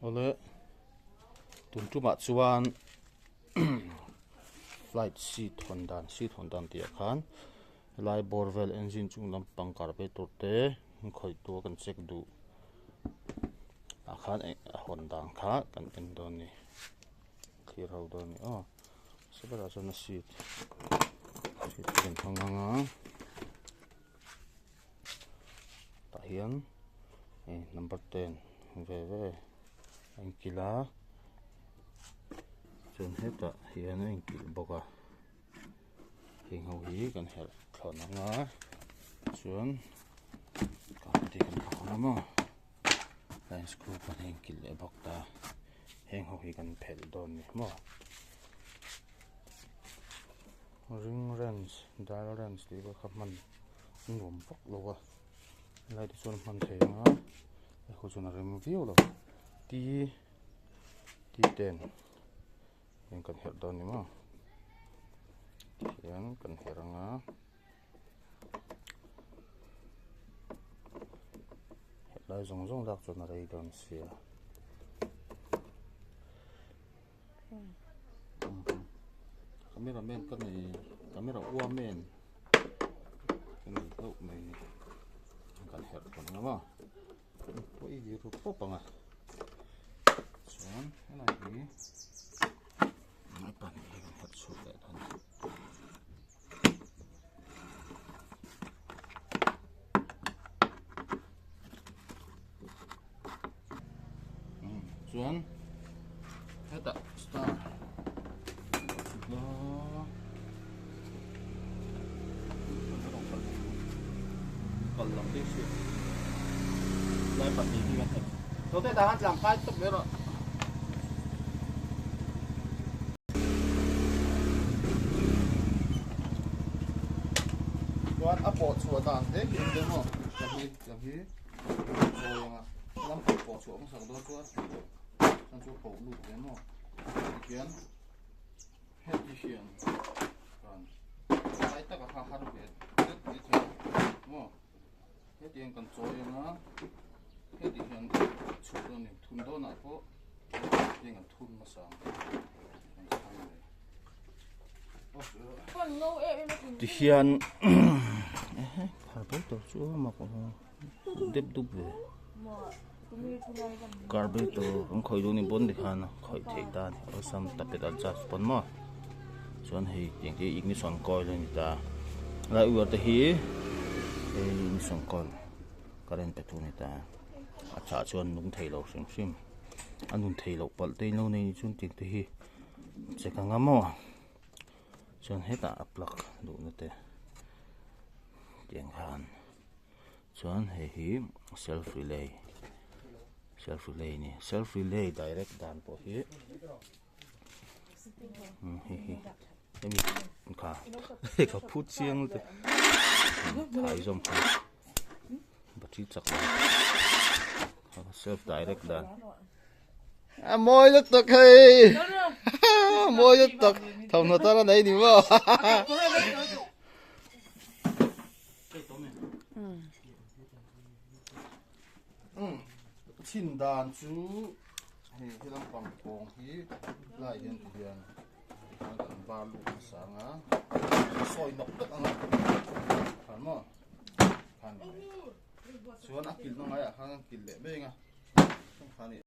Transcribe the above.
Awle tun tumah chuan flight seat hawn dan seat hawn dan tih ah khan helai bawr vel engine chung lampang carburetor te khawih tur kan check duh ah khan a hawn dan kha kan en dawn a ni thlir ho dawn a ni aw separate ah chuan a seat seat te kan hmang ang a. Tah hian hei number ten ve ve a inkilh a chuan hetah hian a inkilh bawk a heng ho hi kan herh thlawn ang a chuan te kan thawk ang a maw line screw pahnih a inkilh leh bawk ta heng ho hi kan phelh dawn a ni maw. Ring wrench dial wrench tih vel kha hman a nuam vak lo a helai te chuan hman thei ang a hei ho chuan a rem viau lo T T ten heng kan herh dawn a ni maw tihian kan herh ang a hetlai zawng zawng lak chuan a rei dawn sia. Camera man ka nei camera ua man ka nei hlauh mai ni kan herh tawn ang a pawh i vir ru pawp ang a chuan helai hi a pahnih hi kan herh chhuak leh dawn a ni. Chuan hetah star kal lam te hriat lai pahnih hi kan hmu to te tah khan tlang kai tawp mai rawh chuan a pawh chhuah dan te hi awm dawn maw tlang hi tlang hi chawi anga lam pawh pawh chhuah hmasak dawn chuan chuan chu pawh lut ve maw tihian heti hian kan lai taka kha har ve det mai thei maw hetiang kan chawi anga heti hian chhuk dawn a ni thun dawnah pawh hetiang kan thun hmasa ang Tihian carburetor chu a mak dep dup ve carburetor kan khawih duh ni pawn tikhan a khawih theih ta a ni awlsam tapet adjust pawn maw chuan hei tiang te ignition coil a ni ta lai uar te hi hei ignition coil current pe tu a ni ta a chhah chuan nung thei lo hrim hrim a nun thei loh palh te in lo nei ni chuan tiang te hi. Check anga maw chuan hetah a plug duhna te tiang khan chuan hei hi self relay self relay a ni self relay direct dan pawh hi hei hi hemi kha hei ka phut chiang lutuk thai zawm kha battery chak self direct dan. A mawi lutuk hei mawi lutuk thawmhnaw tar a nei ni maw chhin dan chu hei he lampang kawng hi lai hian ti hian kan bar lut hmasa ang a sawi nawk vek ang a khan maw khan chuan a kilhna ngaiah khan a kilh leh mai ang a.